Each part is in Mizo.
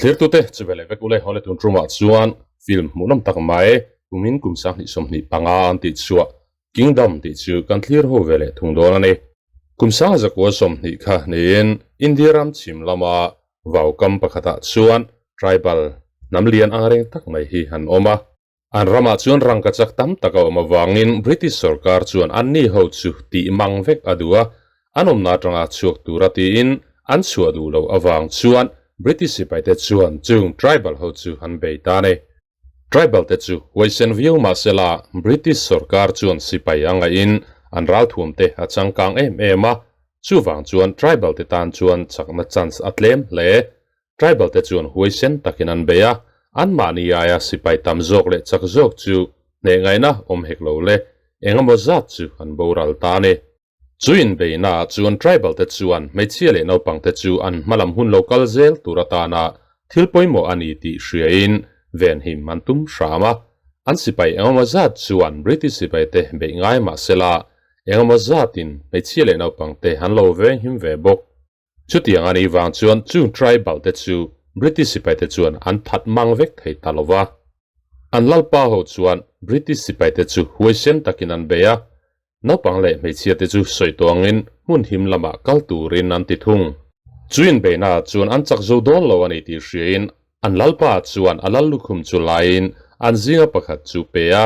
Thlirtute chu ve leh vek ule haw le tun tumah chuan film hmuhnawm tak mai kumin kum 2025 an tih chhuah Kingdom tih chu kan thlir ho ve leh thung dawn a ni. Kum 1920 kha niin India ram chhim lama vaukam pakhatah chuan tribal hnam lian angreng tak mai hi an awm a. An ramah chuan rangkachak tam tak a awm avangin British sorkar chuan anni ho chu tih mang vek a duh a, an awmna atanga chhuak tura tiin an chhuah duh loh avang chuan British sipaite chuan chung tribal ho chu an bei ta a ni. Tribal te chu huaisen viau mahsela British sorkar chuan sipai a ngaihin an ralthuam te a changkang em em a, chuvang chuan tribal te tan chuan chakna chance a tlem hle. Tribal te chuan huaisen takin an bei a, anmahni aia sipai tam zawk leh chak zawk chu hneh ngaihna awm hek lo le, eng emaw zat chu an boral ta a ni. Chu inbeihnaah chuan tribal te chuan hmeichhia leh naupang te chu an hmalam hun lo kal zel tur atana thil pawimawh a ni tih hriain venhim an tum hram a. An sipai eng emaw zat chuan British sipai te beih ngai mah sela, eng emaw zatin hmeichhia leh naupang te an lo venghim ve bawk. Chutiang a nih vang chuan chung tribal te chu British sipai te chuan an that mang vek thei ta lo va. An lalpa ho chuan British sipai te chu huaisen takin an bei a, naupang leh hmeichhia te chu sawi tuangin hmun him lamah kal turin an ti thung. Chu inbeihna ah chuan an chak zo dawn lo a ni tih hriain an lalpa chuan a lal lukhum chu laiin an zinga pakhat chu pe a,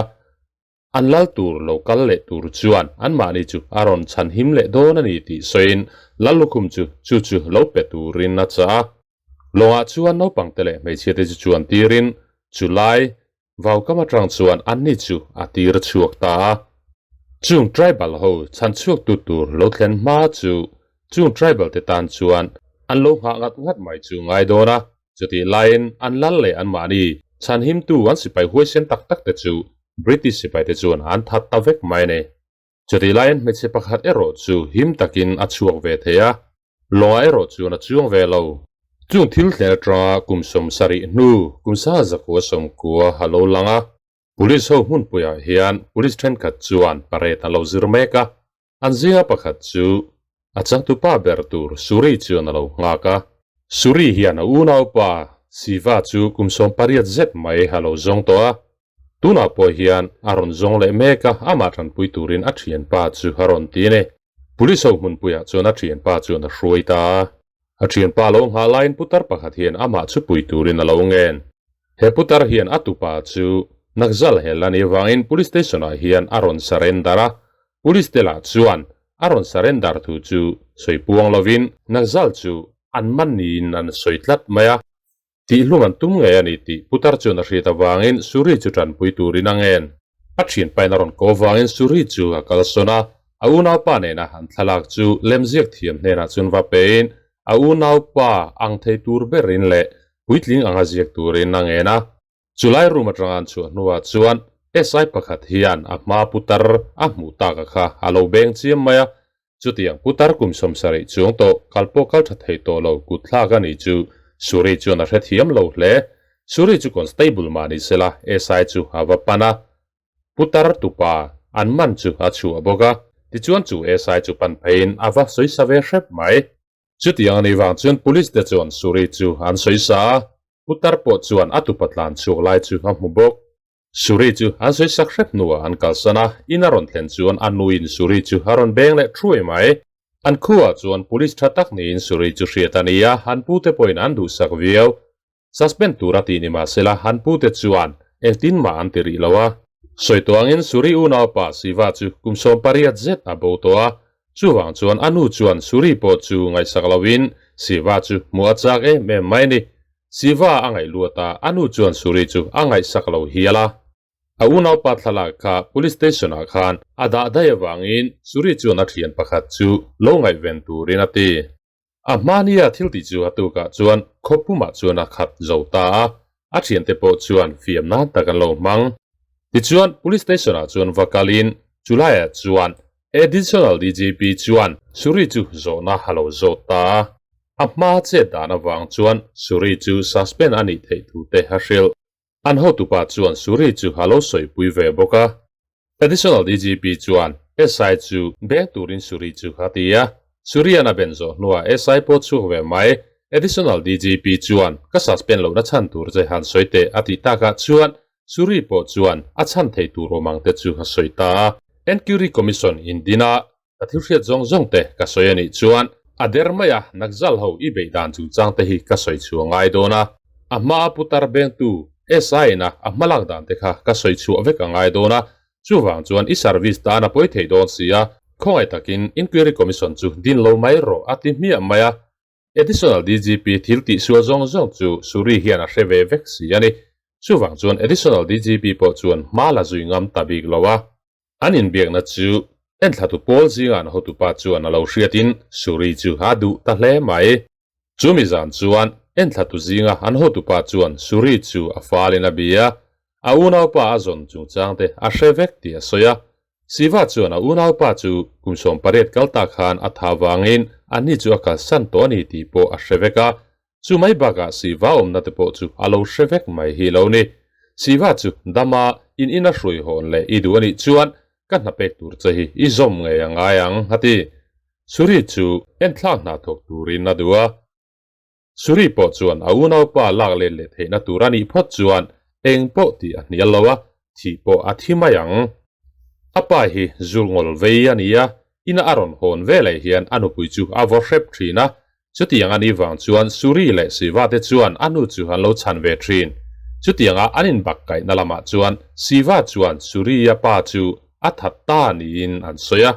An lal tur lo kal leh tur chuan anmahni chu a rawn chhan him leh dawn a ni tih sawiin lal lukhum chu chu chu lo pe turin a chah a. Lawngah chuan naupangte leh hmeichhiate chu chuan tirin chu lai vaukam atang chuan anni chu a tir chhuak ta a. Chung tribal ho chhan chhuaktu tur lo thlen hma chu chung tribal te tan chuan an lo nghah ngat ngat mai chu ngai dawn a. Chutih laiin an lal leh anmahni chhanhimtu an sipai huaisen tak tak te chu British sipaite chuan an that ta vek mai a ni. Chutih laiin hmeichhe pakhat erawh chu him takin a chhuak ve thei a, lawngah erawh chuan a chuang ve lo. Chung thil thlen atanga kum 70 hnu kum 1990 a lo lang a, Police ho hmunpuiah hian police thenkhat chuan parade an lo zir mek a, An zinga pakhat chu a changtupa ber tur Suri chuan a lo nghak a. Suri hian a unaupa Siva chu kum 18 zet mai a lo zawng tawh a. Tunah pawh hian a rawn zawng leh mek a, amah tanpui turin a thianpa chu a rawn ti a ni. Police ho hmunpuiah chuan a thianpa chuan a hruai ta a. A thianpa lo nghah laiin putar pakhat hian amah chu pui turin a lo ngen. He putar hian a tupa chu Naxal hel a nih vangin Police Station-ah hian a rawn surrender a, Police te lah chuan a rawn surrender thu chu sawi puang lovin Naxal chu an man niin an sawi tlat mai a. Tihhlum an tum ngei a ni tih putar chuan a hriat avangin Suri chu tanpui turin a ngen. A thianpain a rawn ko avangin Suri chu a kalsawn a, a unaupa nena an thlalak chu lemziak thiam hnenah chuan va pein a unaupa ang thei tur berin leh puitling anga ziak turin a ngen a. Chulai room atanga an chhuah hnuah chuan SI pakhat hian a hma putar a hmuh tak a kha a lo beng chiam mai a, chutiang putar kum 70 chuang tawh kal pawh kal tha thei tawh lo kut thlak a nih chu Suri chuan a hrethiam lo hle. Suri chu constable mah ni sela SI chu a va pan a, putar tupa an man chu a chhuah bawk a, tichuan chu SI chu pan pheiin a va sawi sa ve hrep mai. Chutiang a nih vang chuan police te chuan Suri chu an sawi sa a, Putar pawh chuan a tupa tlan chhuak lai chu a hmu bawk. Suri chu an sawi sak hrep hnuah an kalsan a, in a rawn thlen chuan a nuin Suri chu a rawn beng leh thuai mai. An khuaah chuan police tha tak niin Suri chu hriat a ni a, an pute pawhin an duhsak viau. Suspend tur a tih ni mahsela an pute chuan engtin mah an ti rih lo a. Sawi tawh angin Suri unaupa Siva chu kum 18 zet a bo tawh a, chuvang chuan a nu chuan Suri pawh chu ngaihsak loin Siva chu hmuh a chak em em mai a ni. Siva a ngaih luat a, a nu chuan Suri chu a ngaihsak lo hial a. A unaupa thlalak kha police station ah khan a dah daih avangin Suri chuan a thian pakhat chu lo ngaihven turin a ti. A hmania thil tih chu a tukah chuan khawpumah chuan a khat zo ta a, a thiante pawh chuan fiam nan tak an lo hmang. Tichuan, Police Station-ah chuan va kalin chulaiah chuan Additional DGP chuan Suri chu zawhna a lo zawt ta a. A hma chet dan avang chuan Suri chu suspend a nih theih thu te a hrilh. An hotupa chuan Suri chu a lo sawipui ve bawk a. Additional DGP chuan SI chu beng turin Suri chu a ti a. Surian a ben zawh hnuah SI pawh chhuak ve mai. Additional DGP chuan ka suspend lohna chhan tur che han sawi teh a tih takah chuan Suri pawh chuan a chhan thei tur awm ang te chu a sawi ta a. Enquiry Commission in din a, ka thil hriat zawng zawng te ka sawi a nih chuan a der mai a, Naxal ho i beih dan chungchang te hi ka sawi chhuah ngai dawn a, a hmaa putar bengtu SI in a a hmalak dan te kha ka sawi chhuah vek a ngai dawn a, chuvang chuan i service tan a pawi thei dawn si a, khawngaih takin Inquiry Commission chu din lo mai rawh a ti hmiah mai a. Additional DGP thil tihsual zawng zawng chu Suri hian a hre ve vek si a ni. Chuvang chuan Additional DGP pawh chuan hma la zui ngam ta bik lo a. An inbiakna chu enthlatu pawl zinga an hotupa chuan a lo hriatin Suri chu a duh ta hle mai. Chumi zan chuan enthlatu zinga an hotupa chuan Suri chu a falin a bia. A unaupa a zawn chungchangte a hre vek tih a sawi a. Siva chuan a unaupa chu kum 18 kal ta khan a tha vangin ani chu a kalsan tawh a ni tih pawh a hre vek a. Chu mai bakah Siva awmna te pawh chu a lo hre vek mai hi lo ni. Siva chu dama in ina hruai hawn leh i duh a nih chuan ka hna pek tur che hi i zawm ngei a ngai ang, a ti. Suri chu enthlak hna thawk turin a duh a. Suri pawh chuan a unaupa lak let leh theihna tur a nih phawt chuan eng pawh tih a hnial lo a, thih pawh a thi mai ang. A pa hi Zurngol vei a ni a, ina a rawn hawn veleh hian a nupui chu a vaw hrep thin a, chutiang a nih vang chuan Suri leh Siva te chuan a nu chu an lo chhan ve thin. Chutianga an inbak kaihna lamah chuan Siva chuan Suri-a pa chu a that ta niin an sawi a.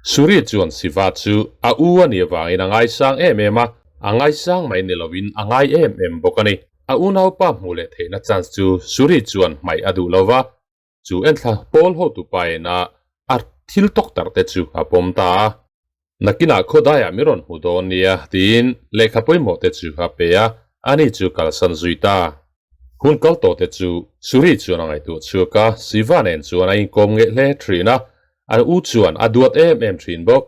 Suri chuan Siva chu a u a nih avangin a ngaisang em em a, a ngaisang mai ni lovin a ngai em em bawk a ni. A unaupa hmuh leh theihna chance chu Suri chuan hmaih a duh lo va, chu enthla pawl hotupa ina a thil tawktarh te chu a pawm ta a. Nakinah khawdaiah min rawn hmu dawn nia tiin lehkha pawimawh te chu a pe a, ani chu kalsan zui ta. Hun kal tawh te chu Suri chuan a ngaihtuah chhuak a, Siva nen chuan a inkawm ngeih hle thin a, an u chuan a duat em em thin bawk.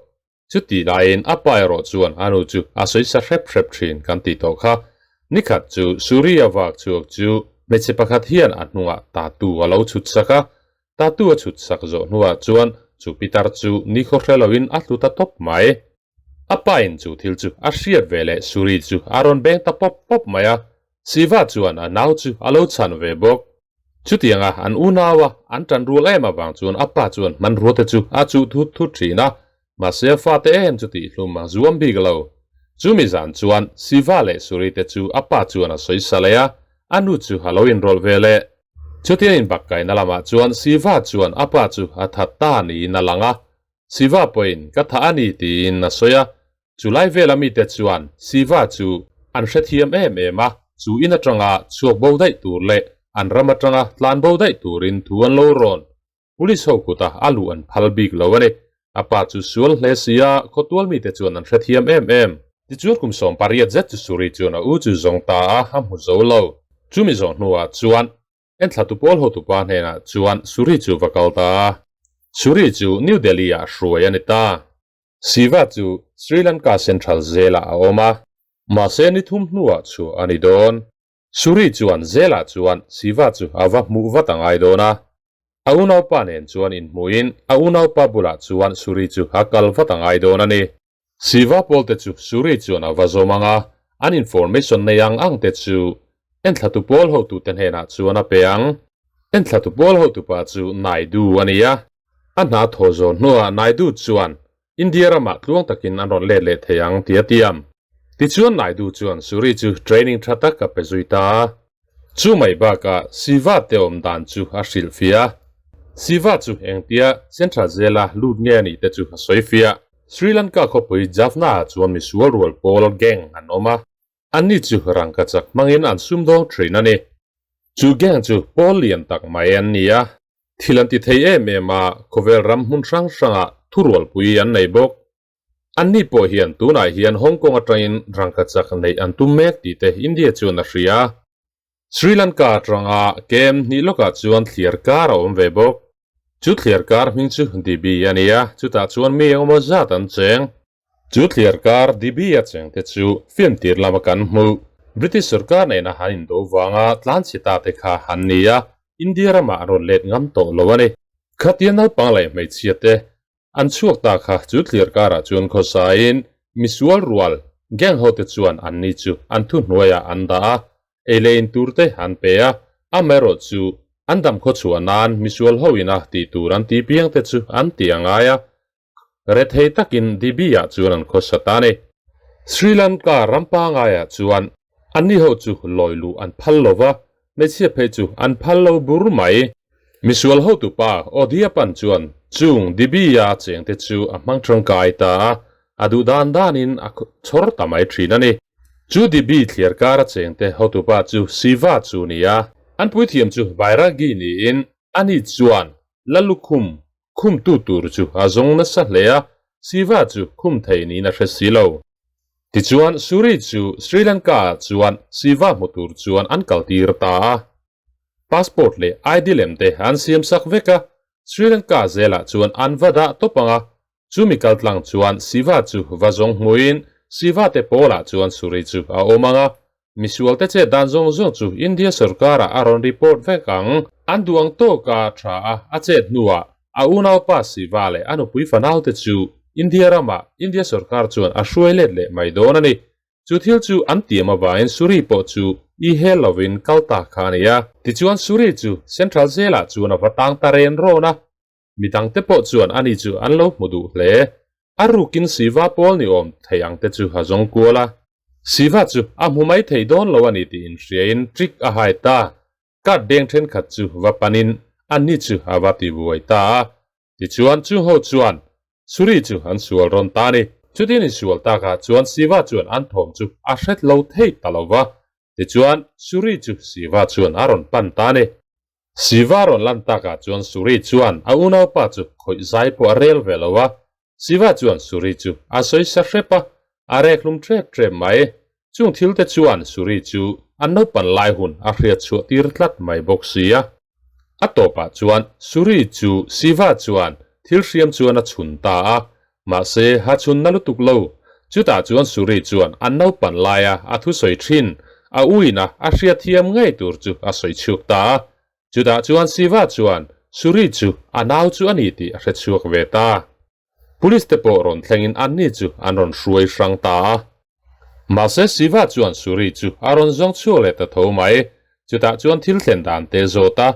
Chutih laiin a pa erawh chuan a nu chu a sawi sa hrep hrep thin kan tih tawh kha. Nikhat chu Suri a vak chhuak chu hmeichhe pakhat hian a hnungah tatu a lo chhut sak a, tatu a chhut sak zawh hnuah chuan chu pitar chu nikhaw hre loin a hlu ta tawp mai. A pain chu thil chu a hriat ve leh Suri chu a rawn beng ta pawp pawp mai a, Siva chuan a nau chu a lo chhan ve bawk. Chutianga an unaua an tan rual em avang chuan a pa chuan hmanrua te chu a chuh thut thut thin a, mahse a fate em chu tihhlum a zuam bik lo. Chumi zan chuan Siva leh Suri te chu a pa chuan a sawi sa leh a, a nu chu a lo inrawlh ve leh. Chutia inbakkaina lamah chuan Siva chuan a pa chu a that ta niin a lang a, Siva pawhin ka thah a ni tiin a sawi a, chulai vela mite chuan Siva chu an hrethiam em em a, chu in atanga chhuak bo daih tur leh an ram atanga tlan bo daih turin thu an lo rawn. Police ho kuta a luh an phal bik lo a ni. A pa chu sual hle si a, khawtual mite chuan an hrethiam em em. Tichuan kum 18 zet chu Suri chuan a u chu zawng ta a, a hmu zo lo. Chumi zawh hnuah chuan Enthlatu pawl hotupa hnenah chuan Suri chu va kal ta a. Suri chu New Delhi-ah hruai a ni ta. Siva chu Sri Lanka Central Jail-ah a awm a, mahse ni thum hnuah chhuah a ni dawn. Suri chuan jail-ah chuan Siva chu a va hmuh vat a ngai dawn a. A unaupa nen chuan inhmuhin a unaupa bulah chuan Suri chu a kal vat a ngai dawn a ni. Siva pawlte chu Suri chuan a va zawm ang a, an information nei ang ang te chu enthlatu pawl hotute hnenah chuan a pe ang. Enthlatu pawl hotupa chu Naidu a ni a, a hna thaw zawn hnuah Naidu chuan India ramah tluang takin an rawn let leh thei ang tih a tiam. Tichuan Naidu chuan Suri chu training tha tak a pe zui ta a. Chu mai bakah Siva te awm dan chu a hrilhfiah a. Siva chu engtia Central Jail-a lut nge a nih te chu a sawifiah. Sri Lanka khawpui Jaffna-ah chuan misual rual pawl, gang, an awm a. Anni chu rangkachak hmangin an sumdawng thin a ni. Chu gang chu pawl lian tak mai an ni a. Thil an ti thei em em a, khawvel ram hmun hrang hrangah thurualpui an nei bawk. Anni pawh hian tunah hian Hong Kong atangin rangkachak neih an tum mek tih te India chuan a hria. Sri Lanka atanga kem hnih lawkah chuan thliar kar a awm ve bawk. Chu thliar kar hming chu Dibi a ni a, chutah chuan mi engemaw zat an cheng. Chu thliar kar Dibi a cheng te chu film tir lama kan hmuh. British sorkar nena han indo vanga tlanchhe ta te kha an ni a, India ramah an rawn let ngam tawh lo a ni. Khatia naupang leh hmeichhia te An chhuak ta kha chu thliar karah chuan khawsain misual rual Gang hote chuan anni chu an thuhnuaiah an dah a, ei leh in tur te an pe a, amaherawh chu an dam khawchhuah nan misual ho ina tih tur an tih piang te chu an ti a ngai a, rethei takin Dibi-ah chuan an khawsa ta a ni. Sri Lanka ram pangaiah chuan anni ho chu lawi luh an phal lo va, hmeichhia phei chu an phal lo bur mai. Misual hotupa Odiapan chuan chung Dibi-a chengte chu a hmang tangkai ta a, a duh dan danin a chhawr ta mai thin a ni. Chu Dibi thliar kara chengte hotupa chu Siva chu ni a, an puithiam chu Vairagi niin ani chuan Lalukhum khumtu tur chu a zawng nasa hle a, Siva chu khum thei niin a hre si lo. Tichuan Suri chu Sri Lanka-ah chuan Siva hmu tur chuan an kaltir ta a. Passport leh ID lem te an siam sak vek a, Sri Lanka zelah chuan an va dah tawp ang a, chumi kaltlang chuan Siva chu va zawng hmuin Siva te pawlah chuan Suri chu a awm ang a, misual te chet dan zawng zawng chu India sorkarah a rawn report vek ang. An duh ang tawka tha a a chet hnuah a unaupa Siva leh a nupui fanau te chu India ramah India sorkar chuan a hruai let leh mai dawn a ni. Chu thil chu an tiam avangin Suri pawh chu i hel lovin kal ta kha a ni a. Tichuan Suri chu Central Jail-ah chuan a va tang ta ren rawn a, midangte pawh chuan ani chu an lo hmu duh hle. A rukin Siva pawl ni awm thei ang te chu a zawng kual a. Siva chu a hmu mai thei dawn lo a ni tih inhriain trick a hai ta. Card deng thenkhat chu va panin ani chu a va ti buai ta a. Tichuan chu ho chuan Suri chu an sual rawn ta a ni. Chutin insual takah chuan Siva chuan an thawm chu a hret lo thei ta lo va. Tichuan Suri chu Siva chuan a rawn pan ta a ni. Siva rawn lan takah chuan Suri chuan a unaupa chu khawih zai pawh a rel ve lo va. Siva chuan Suri chu a sawi sa hrep a, a rek hlum ṭep ṭep mai. Chung thil te chuan Suri chu a naupan lai hun a hriat chhuah tir tlat mai bawk si a. A tawpah chuan Suri chu Siva chuan thil hriam chuan a chhun ta a, mahse ha chhun na lutuk lo. Chutah chuan Suri chuan a naupan laia a thusawi thin a uina a hriatthiam ngei tur chu a sawi chhuak ta a. Chutah chuan Siva chuan Suri chu a nau chu a ni tih a hre chhuak ve ta. Police te pawh rawn thlengin anni chu an rawn hruai hrang ta a. Mahse Siva chuan Suri chu a rawn zawng chhuak leh ta tho mai. Chutah chuan thil thlen dan te zawt a.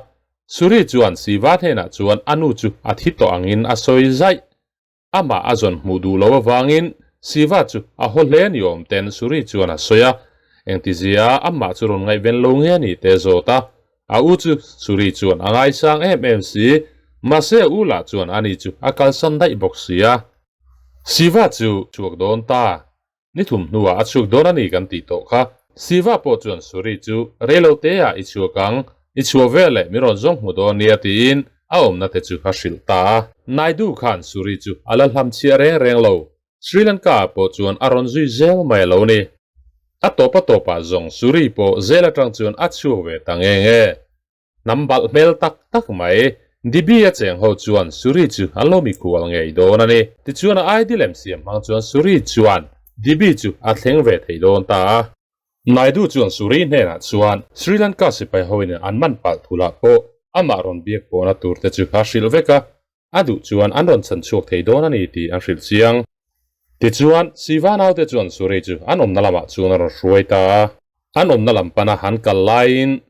Suri chuan Siva hnenah chuan a nu chu a thi tawh angin a sawi zaih. Amah a zawn hmuh duh loh avangin Siva chu a haw hle ni awm ten Suri chuan a sawi a. Engtizia amah chu rawn ngaihven lo nge ni te zawt a. A u chu Suri chuan a ngaisang em em si, mahse a u lah chuan ani chu a kalsan daih bawk si a. Siva chu chhuak dawn ta, ni thum hnuah a chhuak dawn a ni kan tih tawh kha. Siva pawh chuan Suri chu reilo te ah i chhuak ang, i chhuah vel leh mi rawn zawng hmu dawn nia tiin a awmna te chu a hrilh ta a. Naidu khan Suri chu a la hlamchhiah reng reng lo, Sri Lanka ah pawh chuan a rawn zui zel mai a lo ni. A tawp a tawpah zawng Suri pawh zel atang chuan a chhuak ve ta nge nge. Hnam balh hmel tak tak mai, Dibi a cheng ho chuan Suri chu an lo mikhual ngei dawn a ni. Tichuan a ID lem siam hmang chuan Suri chuan Dibi chu a thleng ve thei dawn ta a. Naidu chuan Suri hnenah chuan Sri Lanka sipai hoin an man palh thulah pawh amah rawn biak pawhna tur te chu a hrilh vek a. A duh chuan an rawn chhan chhuak thei dawn a ni tih an hrilh chiang. Tichuan, Siva naute chuan Suri chu an awmna lamah chuan a rawn hruai ta a. An awmna lam pana han kal laiin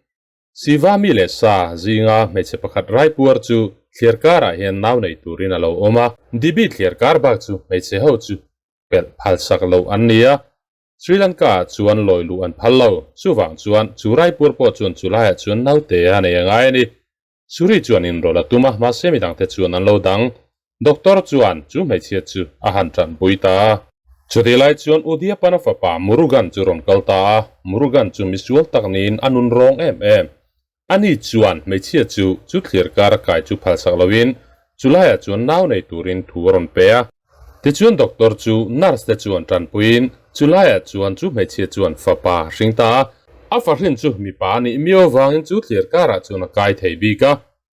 Siva mi leh sa zinga hmeichhe pakhat raipuar chu thliar karah hian nau nei turin a lo awm a. Dibi thliar kar bak chu hmeichhe ho chu pelh phalsak loh an ni a. Sri Lanka ah chuan lawi luh an phal lo. Chuvang chuan chu raipuar pawh chuan chulaiah chuan naute a nei a ngai a ni. Suri chuan inrawlh a tum a, mahse midangte chuan an lo dang. Doctor chuan chu hmeichhia chu a han tanpui ta a. Chutih lai chuan Udiapana fapa Murugan chu rawn kal ta a, Murugan chu misual tak niin a nun rawng em em. Ani chuan hmeichhia chu chu thlir kar a kai chu phalsak loin chulaiah chuan nau nei turin thu a rawn pe a. Tichuan doctor chu nurse te chuan tanpuiin chulaiah chuan chu hmeichhia chuan fapa a hring ta a. A fahrin chu mipa a nih miau vangin chu thlir karah chuan a kai thei bik a.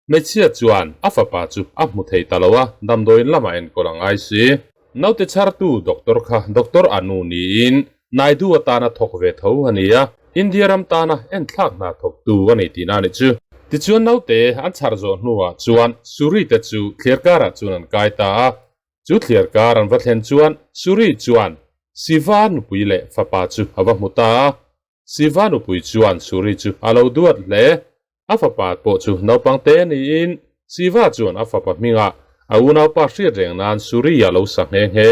Hmeichhia chuan a fapa chu a hmu thei ta lo a, damdawiin lamah enkawl a ngai si. Naute chhartu doctor kha Doctor Anu niin Naidu atana thawk ve tho a ni a, India ram tana enthlak hna thawktu a ni tihna a nih chu. Tichuan naute an chhar zawh hnuah chuan Suri te chu thliar karah chuan an kai ta a. Chu thliar kar an va thlen chuan Suri chuan. Siva nupui leh fapa chu a va hmu ta a. Siva nupui chuan Suri chu a lo duat hle. A fapa pawh chu naupang te niin Siva chuan a fapa hmingah a unaupa hriat reng nan Suri a lo sa nghe nghe.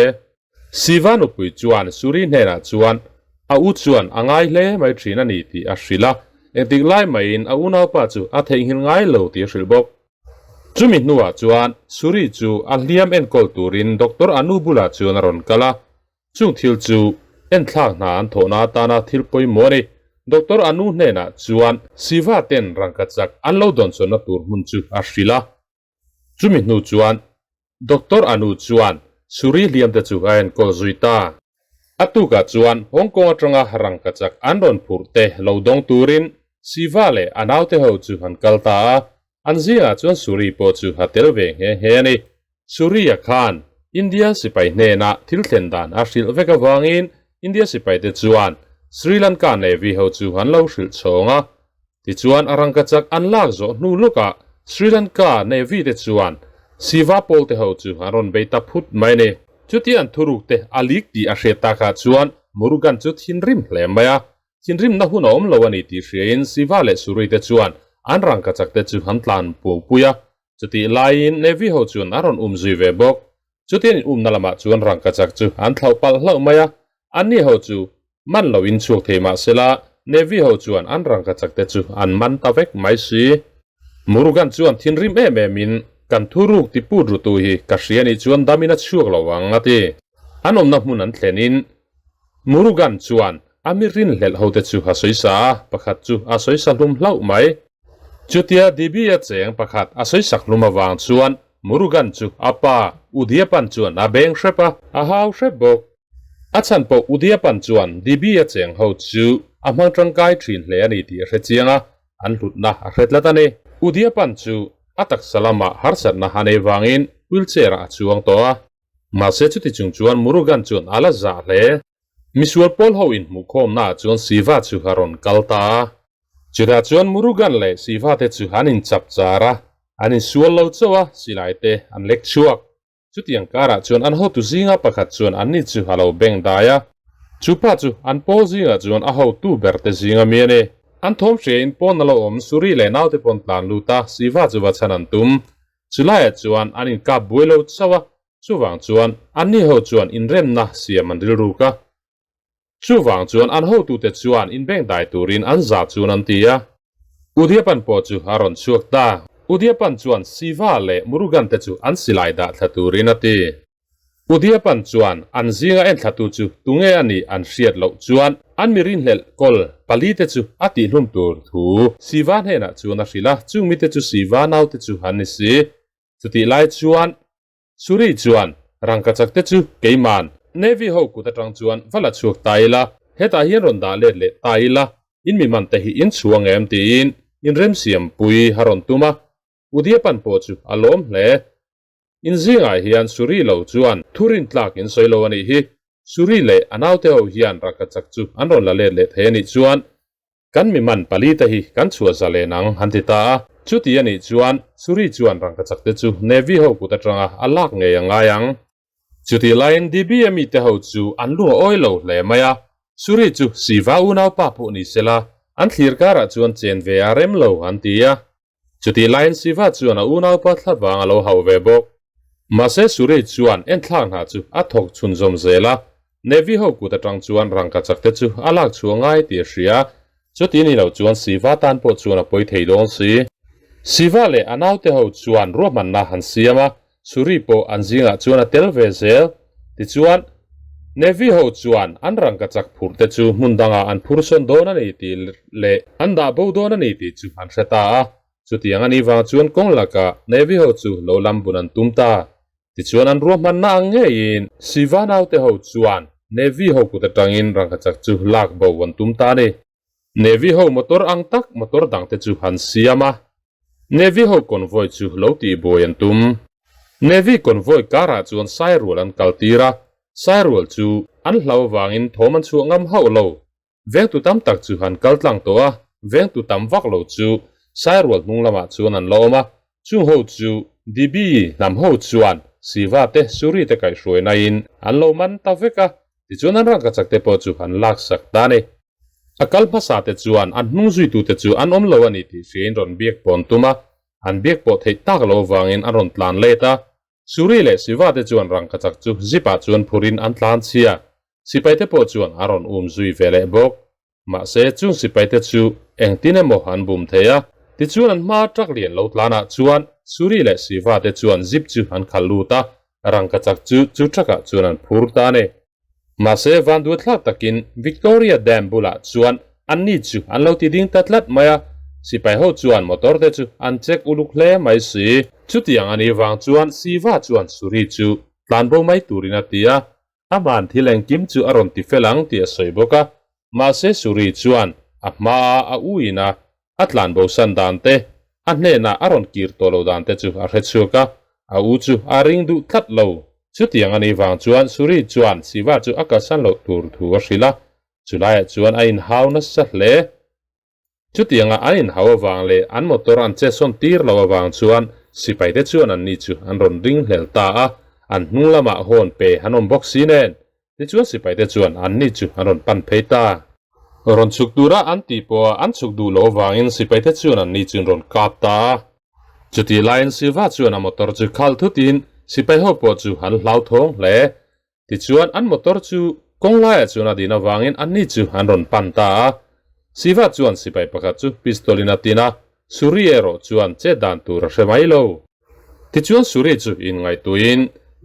Siva nupui chuan Suri hnenah chuan a u chuan a ngai hle mai thin a ni tih a hrilh a, engtik lai maiin a unaupa chu a theihnghilh ngai lo tih a hrilh bawk. Chumi hnuah chuan Suri chu a hliam enkawl turin Doctor Anu bulah chuan a rawn kal a, chung thil chu enthlak hna an thawhna atana thil pawimawh a ni. Doctor Anu hnenah chuan Siva ten rangkachak an lo dawnsawnna tur hmun chu a hrilh a. Chumi hnu chuan Doctor Anu chuan Suri hliam te chu a enkawl zui ta. A tukah chuan Hong Kong atanga rangkachak an rawn phurh te lo dawng turin Siva leh a naute ho chu an kal ta a, an zingah chuan Suri pawh chu a tel ve nghe nghe a ni. Suri-a khan India sipai hnenah thil thlen dan a hrilh vek avangin India sipaite chuan Sri Lanka Navy ho chu an lo hrilh chhawng a. Tichuan a rangkachak an lak zawh hnu lawkah Sri Lanka Navy te chuan Siva pawl te ho chu an rawn bei ta phut mai a ni. Chuti an thuruk te a lik tih a hriat takah chuan Murugan chu thinrim hle mai a. Thinrimna hun a awm lo a ni tih hriain Siva leh Suri te chuan an rangkachak te chu an tlan puau pui a. Chutih laiin Navy ho chuan an rawn um zui ve bawk. Chutian in umna lamah chuan rangkachak chu an thlauh palh hlauh mai a, anni ho chu man loin chhuak thei mah sela Navy ho chuan an rangkachak te chu an man ta vek mai si. Murugan chuan thinrim em em in, Kan thuruk ti put rutu hi ka hria nih chuan damin a chhuak lo ang a ti. An awmna hmun an thlen in Murugan chuan a mi rinhlelh ho te chu a sawi sa a, pakhat chu a sawi sa hlum hlauh mai. Chutia Dibia cheng pakhat a sawi sak hlum avang chuan Murugan chu a pa Udiapan chuan a beng hrep a, a hau hrep bawk. A chhan pawh Udiapan chuan Dibia cheng ho chu a hmang tangkai thin hle a ni tih a hre chiang a, an hlutna a hre tlat a ni. Udiapan chu a taksa lamah harsatna a nei vangin wheelchair ah a chuang tawh a. Mahse chuti chung chuan Murugan chuan a la zah hle. Misual pawl ho inhmuhkhawmna ah chuan Siva chu a rawn kal ta a. Chutah chuan Murugan leh Siva te chu an inchap char a, an insual lo chauh a, silai te an lek chhuak. Chutiang karah chuan an hotu zinga pakhat chuan anni chu a lo beng dai a. Chu pa chu an pawl zingah chuan a hotu ber te zinga mi a ni. An thawm hriain pawn a lo awm, Suri leh naute pawn tlan lut a, Siva chu va chhan an tum. Chulaiah chuan an inkap buai lo chauh a, chuvang chuan anni ho chuan inremna siam an rilruk a. Chuvang chuan an hotute chuan inbeng dai turin an za chun an ti a. Udiapan pawh chu a rawn chhuak ta. Udiapan chuan Siva leh Murugan te chu an silai dah thla turin a ti. Udiapan chuan an zinga enthlatu chu tunge a nih an hriat loh chuan an mi rinhlelh kawl pali te chu a tihhlum tur thu Siva hnenah chuan a hrilh a, chung mite chu Siva naute chu an ni si. Chutih lai chuan Suri chuan rangkachak te chu keiman Navy ho kut atang chuan va la chhuak ta ila, hetah hian rawn dah let leh ta ila, in mi man te hi in chhuang em tiin inremsiampui a rawn tum a, Udiapan pawh chu a lawm hle. In zingah hian Suri lo chuan thurin tlak in sawi lo a nih hi. Suri leh a naute ho hian rangkachak chu an rawn la let leh thei a nih chuan kan mi man pali te hi kan chhuah za len ang an ti ta a. Chuti a nih chuan Suri chuan rangkachak te chu Navy ho kut atanga a lak ngei a ngai ang. Chutih laiin DBA mite ho chu an lung a awi lo hle mai a, Suri chu Siva unaupa pawh ni sela an thlir karah chuan chen ve a rem lo an ti a. Chutih laiin Siva chuan a unaupa thla vang a lo hauh ve bawk. Mahse Suri chuan enthlak hna chu a thawk chhunzawm zel a, Navy ho kut atang chuan rangkachak te chu a lak chhuah ngai tih a hria. Chuti ni lo chuan Siva tan pawh chuan a pawi thei dawn si. Siva leh a naute ho chuan ruahmanna han siam a, Suri pawh an zingah chuan a tel ve zel. Tichuan, Navy ho chuan an rangkachak phurh te chu hmun dangah an phur sawn dawn a ni tih leh an dah bo dawn a ni tih chu an hre ta a. Chutiang a nih vang chuan kawng lakah Navy ho chu lo lam bun an tum ta. Tichuan an ruahmanna ang ngeiin Siva naute ho chuan Navy ho kut atangin rangkachak chu lak bo an tum ta a ni. Navy ho motor ang tak motor dangte chu an siam a. Navy ho convoy chu lo tihbuai an tum. Navy convoy karah chuan Sairual an kal tir a, Sairual chu an hlau avangin thawm an chhuah ngam hauh lo. Vengtu tam tak chu an kal tlang tawh a, vengtu tam vak lo chu Sairual hnung lamah chuan an la awm a, chung ho chu DB hnam ho chuan Siva te Suri te kaihhruainain an lo man ta vek a. Tichuan an rangkachak te pawh chu an laksak ta a ni. A kal hmasa te chuan an hnung zuitute chu an awm lo a ni tih hriain rawn biak pawn tum a, an biak pawh theih tak lo avangin an rawn tlan let a. Suri leh Siva te chuan rangkachak chu zip ah chuan phurin an tlan chhia. Sipai te pawh chuan a rawn um zui ve leh bawk. Mahse chung sipai te chu engtin emaw an bum thei a. Tichuan an hma truck lian lo tlanah chuan Suri leh Siva te chuan zip chu an khalh lut a, rangkachak chu chu truck ah chuan an phur ta a ni. Mahse vanduathlak takin Victoria Dam bulah chuan anni chu an lo ti ding ta tlat mai a, sipai ho chuan motor te chu an check uluk hle mai si. Chutiang a nih vang chuan Siva chuan Suri chu tlanbo mai turin a ti a, aman thil engkim chu a rawn ti fel ang tih a sawi bawk a. Mahse Suri chuan a hmaa a uin a a tlanbo san dan te, a hnenah a rawn kir tawh lo dan te chu a hre chhuak a, a u chu a ring duh tlat lo. Chutiang a nih vang chuan Suri chuan Siva chu a kalsan loh tur thu a hrilh a, chulaiah chuan a inhau nasa hle. Chutianga an inhau avang leh an motor an chetsawn tir loh avang chuan sipaite chuan anni chu an rawn ring hlel ta a, an hnung lamah hawn pe an awm bawk si nen. Tichuan sipaite chuan anni chu an rawn pan phei ta. Rawn chhuk tura an tih pawha an chhuk duh loh avangin sipaite chuan anni chu an rawn kap ta a. Chutih laiin Siva chuan a motor chu khal thutin sipai ho pawh chu an hlauthawng hle. Tichuan an motor chu kawng laiah chuan a din avangin anni chu an rawn pan ta a. Siva chuan sipai pakhat chu pistol in a tin a, Suri erawh chuan chet dan tur a hre mai lo. Tichuan Suri chu inngaihtuihin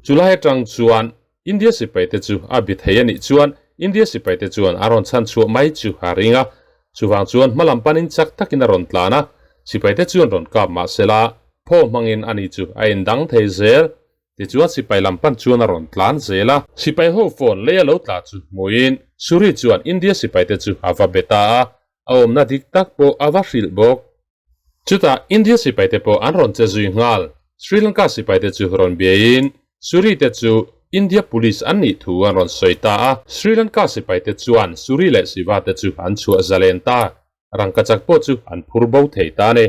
chulai atang chuan India sipaite chu a bi thei a nih chuan India sipaite chuan a rawn chhan chhuah mai chu a ring a, chuvang chuan hma lam panin chak takin a rawn tlan a, sipaite chuan rawn kap mah sela phaw hmangin ani chu a indang thei zel. Tichuan sipai lam pan chuan a rawn tlan zel a. Sipai ho phone lei a lo tla chu hmuhin Suri chuan India sipaite chu a va be ta a, a awmna dik tak pawh a va hrilh bawk. Chutah India sipaite pawh an rawn che zui nghal. Sri Lanka sipaite chu rawn biaiin Suri te chu India Police an nih thu an rawn sawi ta a. Sri Lanka sipaite chuan Suri leh Siva te chu an chhuah zalen ta. Rangkachak pawh chu an phur bo thei ta a ni.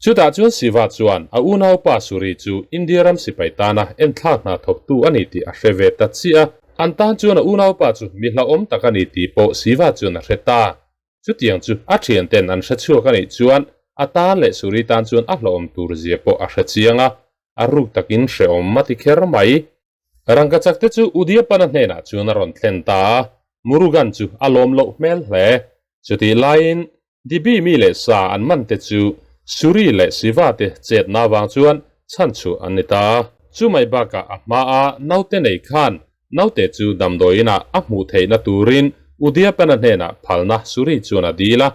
Chutah chuan Siva chuan a unaupa Suri chu India ram sipai tana enthlak hna thawktu a ni tih a hre ve ta chiah a. An tan chuan a unaupa chu mi hlauhawm tak a ni tih pawh Siva chuan a hre ta. Chutiang chu a thianten an hre chhuak a nih chuan a tan leh Suri tan chuan a hlawhawm tur zia pawh a hre chiang a, a ruk takin hrehawm a ti kher mai. Rangkachak te chu Udiapana hnenah chuan a rawn thlen ta a, Murugan chu a lawm loh hmel hle. Chutih laiin Dibi mi leh sa an man te chu Suri leh Siva te chetna avang chuan chhan chhuah an ni ta a. Chumai bakah a hmaa naute nei khan Naute chu damdawiinah a hmuh theihna turin Udiapana hnenah phalna Suri chuan a dil a.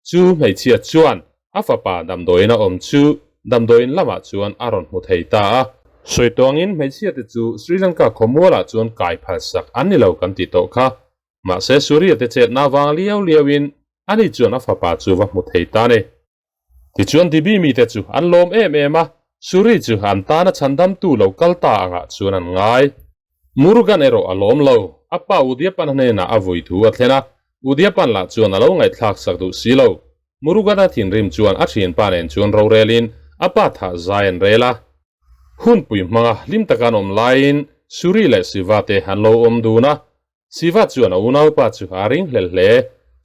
Chu hmeichhia chuan a fapa damdawiin a awm chu damdawiin lamah chuan a rawn hmu thei ta a. Sawi tawngin hmeichhiate chu Sri Lanka khawmualah chuan kai phalsak an ni lo kan tih tawh kha. Mahse Suri-a te chetna vang liau liauin ani chuan a fapa chu va hmu thei ta a ni. Tichuan Dibi mite chu an lawm em em a, Suri chu an tana chhandamtu lo kal ta angah chuan an ngai. Murugan erawh a lawm lo, a pa Udiapan hnenah a vui thu a thlen a, Udiapan lah chuan a lo ngaihthlak sak duh si lo. Murugana thinrim chuan a thianpa nen chuan rorelin a pa thah zai an rel a. Hunpui hmanga hlim taka an awm laiin Suri leh Siva te an lo awm dun a, Siva chuan a unaupa chu a ring hlel hle.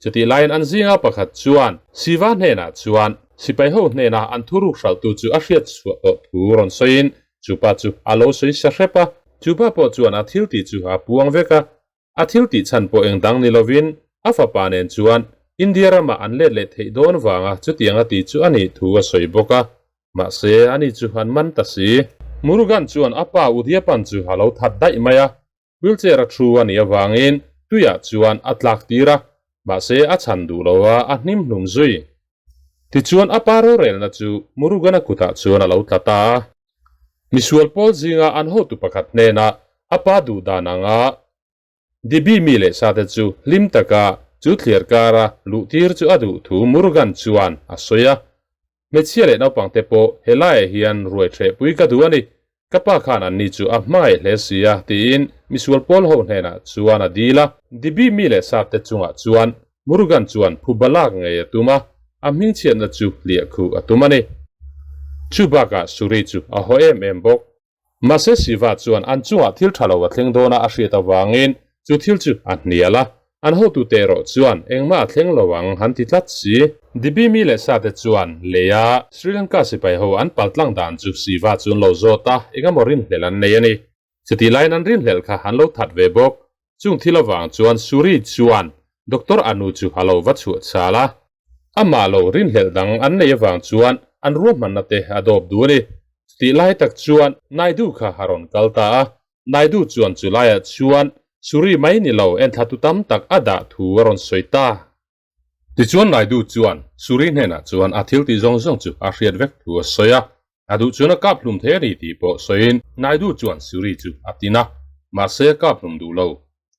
Chutih laiin an zinga pakhat chuan Siva hnenah chuan sipai ho hnena an thuruk hralhtu chu a hriat chhuah tawh thu rawn sawiin chupa chu a lo sawi sa hrep a. Chupa pawh chuan a thil tih chu a puang vek a. A thil tih chhan pawh eng dang ni lovin a fapa nen chuan India ramah an let leh theih dawn vanga chutiang a tih chu a nih thu a sawi bawk a. Mahse, ani chu an man ta si. Murugan chuan a pa Udiapan chu a lo that daih mai a. Wheelchair a thu a nih avangin tuiah chuan a tlak tir a, mahse a chhan duh lo a, a hnim hlum zui. Tichuan a pa rorelna chu Murugana kutah chuan a lo tla ta a. Misual pawl zinga an hotu pakhat hnenah a pa duh dan anga Dibi mi leh sate chu hlim taka chu thliar kara luh tir chu a duh thu Murugan chuan a sawi a. Hmeichhia leh naupangte pawh helaiah hian ruai hrehpui ka duh a ni. Ka pa khan anni chu a hmangaih hle si a, tiin misual pawl ho hnenah chuan a dil a. Dibi mi leh sate chungah chuan Murugan chuan phu balak ngei a tum a, a hmingchhiatna chu hliah khuh a tum a ni. Chu bakah Suri chu a haw em em bawk. Mahse Siva chuan an chungah thil tha lo a thleng dawn a a hriat avangin. Chu thil chu a hnial a, an hotute erawh chuan engmah a thleng lo ang han ti tlat si. Dibi mi leh sate chuan leia Sri Lanka sipai ho an paltlang dan chu Siva chu an lo zawt a, engemaw rinhlelh an nei a ni. Chutih laiin an rinhlelh kha an lo that ve bawk. Chung thil avang chuan Suri chuan Doctor Anu chu a lo va chhuah chal a. Amah lo rinhlelh dang an neih avang chuan an ruahmanna te a dawp duh a ni. Chutih lai tak chuan Naidu kha a rawn kal ta a. Naidu chuan chu laiah chuan Suri mai ni lo enthlatu tam tak a dah thu a rawn sawi ta. Tichuan Naidu chuan Suri hnenah chuan a thil tih zawng zawng chu a hriat vek thu a sawi a, a duh chuan a kap hlum thei a ni tih pawh sawiin Naidu chuan Suri chu a tin a, mahse a kap hlum duh lo.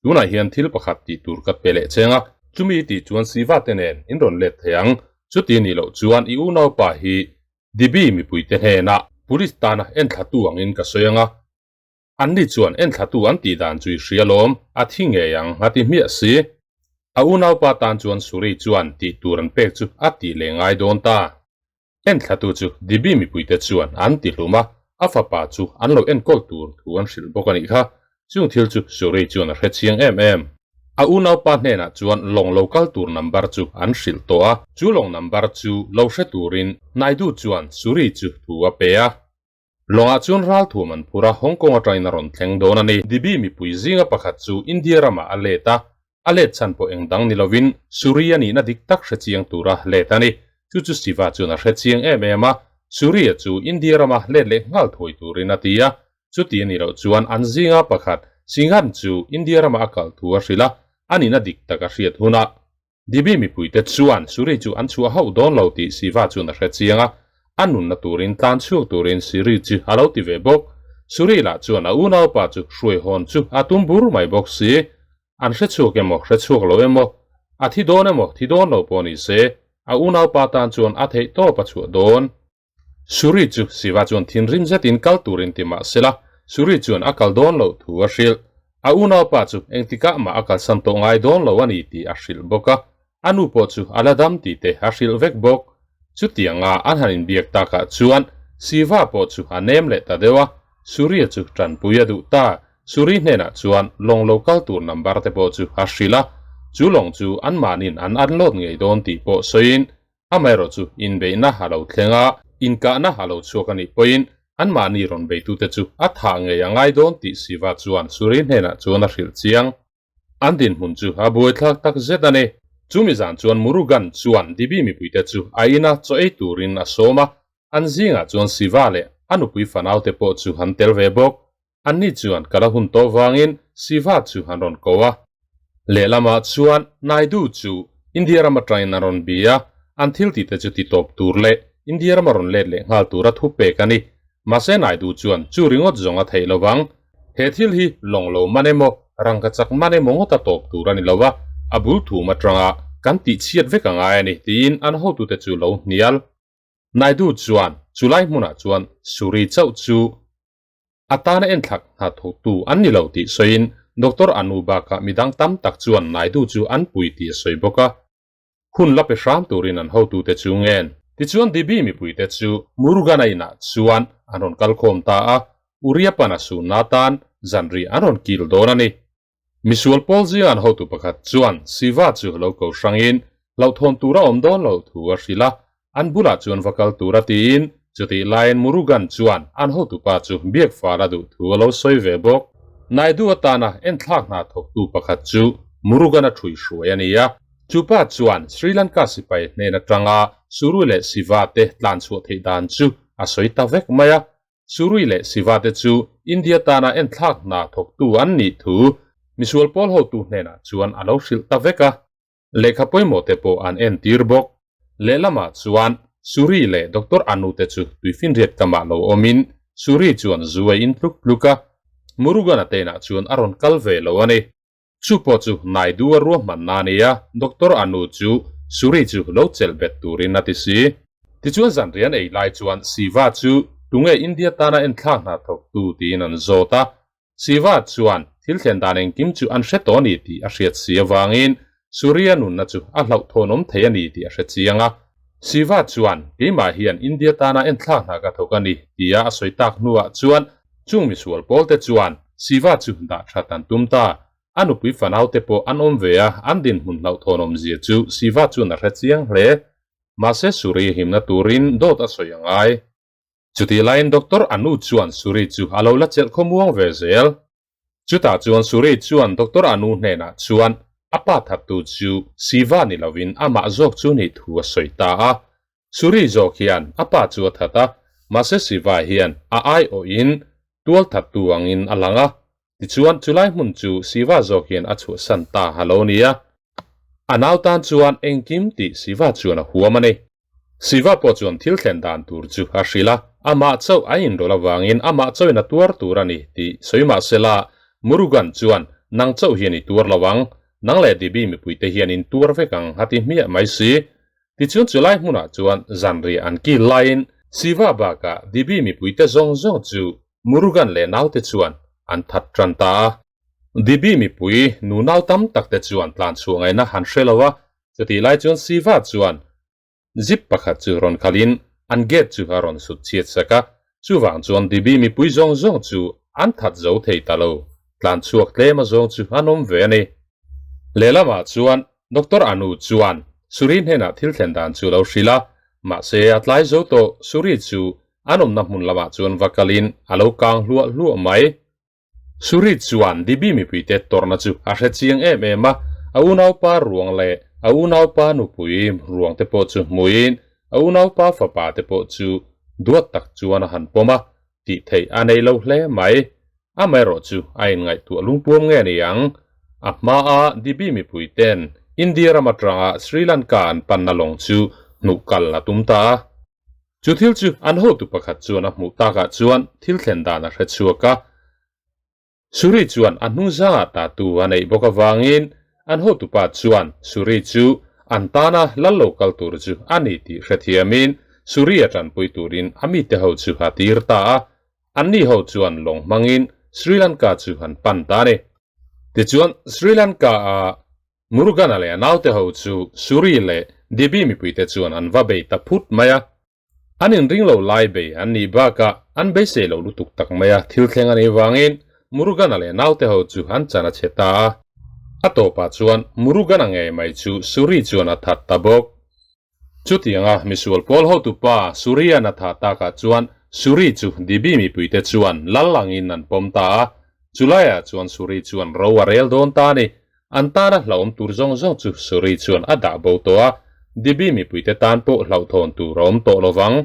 Tunah hian thil pakhat tih tur ka pe leh cheng a, chumi tih chuan Siva te nen in rawn let thei ang, chuti nih loh chuan i unaupa hi Dibi mipuite hnenah Police tana enthlatu angin ka sawi ang a, Anni chuan enthlatu an tih dan chu i hria lawm, a thi ngei ang, a ti hmiah si. A unaupa tan chuan Suri chuan tih tur an pek chu a tih leh ngai dawn ta. Enthlatu chu Dibi mipuite chuan an ti hlum a, a fapa chu an lo enkawl tur thu an hrilh bawk a nih kha. Chung thil chu Suri chuan a hre chiang em em. A unaupa hnenah chuan lawng lo kal tur number chu an hrilh tawh a, chu lawng number chu lo hre turin Naidu chuan Suri chu thu a pe a. Lawngah chuan ralthuam an phur a, Hong Kong atangin a rawn thleng dawn a ni. Dibi mipui zinga pakhat chu India ramah a let a, a let chhan pawh eng dang ni lovin Suri a nihna dik tak hre chiang tura let a ni. Chu chu Siva chuan a hre chiang em em a, Suri-a chu India rama let leh nghal thuai turin a ti a. Chuti a nih loh chuan an zinga pakhat Singhan chu India ramah a kal thu a hrilh a, a nihna dik tak a hriat hunah Dibi mipuite chuan Suri chu an chhuah hauh dawn lo tih Siva chuan a hre chiang a, a nunna turin tlan chhuak turin Siri chu a lo ti ve bawk. Suri lah chuan a unaupa chu hruai hawn chu a tum bur mai bawk si. An hre chhuak emaw hre chhuak lo emaw, a thi dawn emaw thi dawn lo pawh ni se, a unaupa tan chuan a theih tawp a chhuah dawn. Suri chu Siva chuan thinrim zetin kal turin ti mah sela, Suri chuan a kal dawn loh thu a hrilh. A unaupa chu engtikah mah a kalsan tawh ngai dawn lo a ni tih a hrilh bawk a, a nu pawh chu a la dam tih te a hrilh vek bawk. Chutianga an han inbiak takah chuan Siva pawh chu a nem leh ta deuh a, Suri-a chu tanpui a duh ta. Suri hnenah chuan lawng lo kal tur number te pawh chu a hrilh a, chu lawng chu anmahniin an unload ngei dawn tih pawh sawiin Amaherawh chu inbeihna a lo thleng a, inkahna a lo chhuak a nih pawhin anmahni rawn beitute chu a thah ngei a ngai dawn tih Siva chuan Suri hnenah chuan a hrilh chiang. An dinhmun chu a buaithlak tak zet a ni. Chumi zan chuan Murugan chuan Dibi mipuite chu a ina chaw ei turin a sawm a, an zingah chuan Siva leh a nupui fanaute pawh chu an tel ve bawk. Anni chuan kal a hun tawh vangin Siva chu an rawn ko a. Lehlamah chuan Naidu chu India ram atangin an rawn bi a, an thil tihte chu ti tawp tur leh India rama rawn let leh nghal tura thu pek a ni. Mahse Naidu chuan chu ringawt zawng a theih lo vang. He thil hi lawng lo man emaw, rangka chak man emaw ngawt a tawp tur a ni lo a, a bul thum atanga kan tihchhiat vek a ngai a ni tiin an hotute chu lo hnial. Naidu chuan chulai hmunah chuan Suri chauh chu A tana enthlak hna thawktu an ni lo tih sawiin Doctor Anu bakah midang tam tak chuan Naidu chu an pui tih a sawi bawk a. Hun la pe hram turin an hotute chu ngen. Tichuan Dibi mipuite chu Murugan a inah chuan an rawn kalkhawm ta a, Uriapan a sunna atan zanri an rawn kil dawn a ni. Misual pawl zinga an hotu pakhat chuan Siva chu lo ko hrangin hlauhthawn tura awm dawn lo thu a hrilh a, an bulah chuan va kal tura tiin chutih laiin Murugan chuan an hotupa chu biak fal a duh thu a lo sawi ve bawk. Naidu atana enthlak hna thawktu pakhat chu Murugan a ṭhuihruai a ni a, chupa chuan Sri Lanka sipai hnen aṭanga Suru leh Siva te tlanchhuah theih dan chu a sawi ta vek mai a. Suri leh Siva te chu India tana enthlak hna thawktu an nih thu misual pawl hotu hnenah chuan a lo hrilh ta vek a, lehkha pawimawh te pawh an entir bawk. Lehlamah chuan Suri leh Doctor Anu te chu tuifinriat kamah lo awmin Suri chuan zu a in tluk tluk a, Murugan-a te inah chuan a rawn kal ve lo a ni. Chu pawh chu Naidu a ruahmanna a ni a, Doctor Anu chu Suri chu lo chelh bet turin a ti si. Tichuan zanrian ei lai chuan Siva chu tunge India tana enthlak hna thawktu tiin an zawt a. Siva chuan thil thlen dan engkim chu an hre tawh a ni tih a hriat si avangin Suri a nunna chu a hlauhthawnawm thei a ni tih a hre chiang a. Siva chuan keimah hian India tana enthlak hna ka thawk a ni tia a sawi tak hnuah chuan chung misual pawlte chuan Siva chu dah that an tum ta. A nupui fanaute pawh an awm ve a, an dinhmun hlauhthawn awmzia chu Siva chuan a hre chiang hle. Mahse Suri himna turin dawt a sawi a ngai. Chutih laiin Doctor Anu chuan Suri chu a lo la chelh khawmuang ve zel. Chutah chuan Suri chuan Doctor Anu hnenah chuan a pa thattu chu Siva ni lovin amah zawk chu nih thu a sawi ta a. Suri zawk hian a pa chu a that a, mahse Siva hian a aiawhin tual thattu angin a lang a. Tichuan chulai hmun chu Siva zawk hian a chhuahsan ta a lo ni a. A nau tan chuan engkim tih Siva chuan a huam a ni. Siva pawh chuan thil thlen dan tur chu a hrilh a, amah chauh a inrawlh avangin amah chauhin a tuar tur a ni tih sawi mah sela, Murugan chuan nang chauh hian i tuar lo ang, nang leh Devi mipuite hian in tuar vek ang a ti hmiah mai si. Tichuan chulai hmunah chuan zanriah an kil laiin Siva bakah Devi mipuite zawng zawng chu Murugan leh naute chuan an that tan ta a. Devi mipui nu nau tam takte chuan tlan chhuah ngaihna han hre lo a, Chutih lai chuan Siva chuan zip pakhat chu rawn khalhin an gate chu a rawn sut chhiat sak a, chuvang chuan Dibi mipui zawng zawng chu an that zo thei ta lo, tlan chhuak tlem a zawng chu an awm ve a ni. Lehlamah chuan Doctor Anu chuan Suri hnenah thil thlen dan chu lo hrilh a, mahse a tlai zo tawh Suri chu an awmna hmun lamah chuan va kalin a lo kang hluah hluah mai. Suri chuan Dibi mipuite tawrhna chu a hre chiang em em a, a unaupa ruang leh a unaupa nupui ruang te pawh chu hmuin a unaupa fapa te pawh chu duat tak chuan a han pawm a, tih theih a nei lo hle mai. Amaherawh chu a inngaihtuah lungpuam nge ni ang? A hmaa Dibi mipuite'n India ram atanga Sri Lanka an panna lawng chu hnuh kal a tum ta a. Chu thil chu an hotu pakhat chuan a hmuh takah chuan thil thlen dan a hre chhuak a. Suri chuan a hnung zangah tatu a neih bawk avangin an hotupa chuan Suri chu an tana lal lo kal tur chu a ni tih hrethiamin Suri a tanpui turin a mite ho chu a tir ta a. Anni ho chuan lawng hmangin Sri Lanka chu an pan ta a ni. Tichuan Sri Lanka a Murugan-a leh a naute ho chu Suri leh Debi mipuite chuan an va bei ta phut mai a. An inring lo lai bei an nih bakah an beisei loh lutuk tak mai a, thil thleng a nih vangin Murugan-a leh a naute ho chu an chan a chhe ta a. A tawpah chuan Murugan-a ngei mai chu Suri chuan a that ta bawk. Chutianga misual pawl hotupa Suri-a'n a thah takah chuan Suri chu Debi mipuite chuan lal angin an pawm ta a, chulaiah chuan Suri chuan ro a rel dawn ta a ni. An tana hlauhawm tur zawng zawng chu Suri chuan a dah bo tawh a, Debbie mipuite tan pawh hlauhthawn tur a awm tawh lo vang.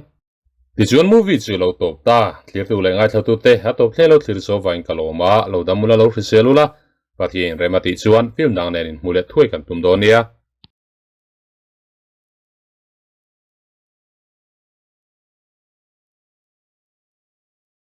Tichuan movie chu lo tawp ta, thlirtu leh ngaithlatute a tawp hle lo thlir zo vain ka lawm a, lo dam ula lo hrisel ula, Pathian rem a tih chuan film dang nen inhmu leh thuai kan tum dawn nia.